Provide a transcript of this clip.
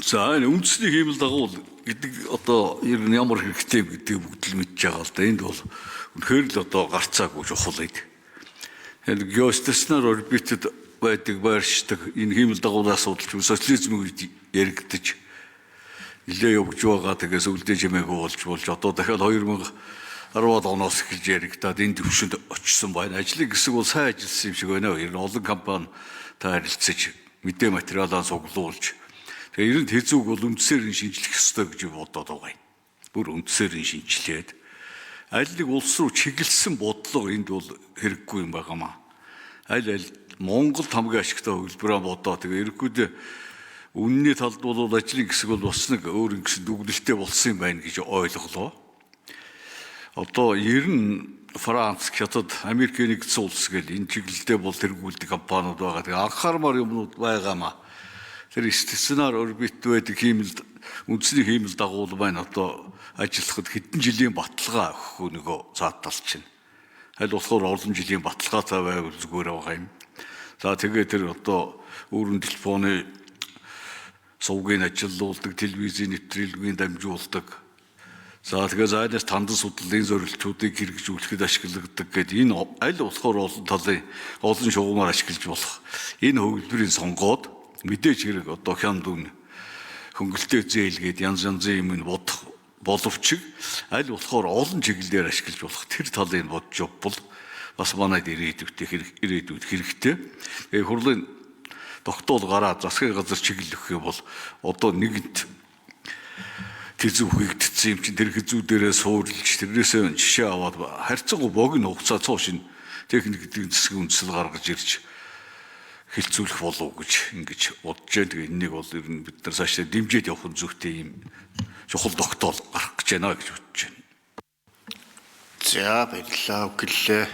За, энэ үндэсний хиймэл дагуул гэдэг одоо ер нь ямар хэрэгтэй гэдгийг бүгд л мэдж байгаа л да. Энд бол үнэхээр л одоо гарцаагүй чухал эд. Энэ геостационар орбитэд байдаг байршдаг энэ хиймэл дагуулын асуудал ч социализм үед яригдаж нэлээ явж байгаа. Тэгээ сүлдээ чимээгүй болж одоо дахиад 2010-аад оноос эхэлж яригдаад энэ төвшөнд очсон байна. Ажлын хэсэг бол сайн ажилласан юм шиг байна. Ер нь олон компани та харилцаж, мэдээ материалаа цуглуулж, тэгээ ер нь тэзүүг бол үндсээр нь шинжлэх ёстой гэж бодоод байгаа юм. Бүр үндсээр нь шинжилээд аль нэг улс руу чиглэсэн бодлого энд бол хэрэггүй юм байгаамаа. Аль аль Монголд хамгийн ашигтай хөтөлбөрөө бодоо, тэгээ ерөнхийдөө үнний талд бол ажлын хэсэг бол бас нэг өөр ингэсэн дүгнэлттэй болсон юм байна гэж ойлголоо. Одоо ер нь Франц, Хятад, Америкийн нэгдсэн улс гэл энэ чиглэлдээ бол тэргүүлдэг компаниуд байгаа. Тэгээ анхаармаар юмнууд байгаамаа. Тэр стационар орбит байдаг хиймэл, үндэсний хиймэл дагуул маань одоо ажиллахад хэдэн жилийн баталгаа өгөх нөгөө цаатал чинь. Аль болохоор олон жилийн баталгаатай байвал зүгээр байгаа юм. За, тэгээ тэр одоо өрн телефоны сувгийг ажилуулдаг, телевизийн нэвтрүүлгийг дамжуулдаг. За, тэгээ зайнаас тандан судлалын зорилтуудыг хэрэгжүүлэхэд ашигладаг гэдэг энэ аль болохоор олон талын олон шугамар ашиглаж болох энэ хөгөлбөрийг сонгоод, мэдээж хэрэг одоо хямд үн, хөнгөлтэй зээл гээд янз янзын юм бодох боловч аль болохоор олон чиглэлээр ашиглаж болох тэр талыг бодож явбал бас манайд ирээдүйд ирээдүйд хэрэгтэй. Тэгээ хурлын тогтоол гараад засгийн газар чиглэл өгөх юм бол одоо нэгэнт тэзүү хийгдсэн юм чинь тэр хэзүү дээрээ суурлж, тэрнээсээ жишээ аваад харьцангуй богино хугацаа цоо шинэ техник эдийн засгийн үндсэл гаргаж ирж хэлцүүлэх болов гэж ингэж бодож байна. Тэгээ энэнийг бол ер нь бид нар цаашдаа дэмжиж явах нь зүйтэй юм чухал тогтоол гарах гэж байна гэж бодож байна. За, баярлалаа. Үгэлээ.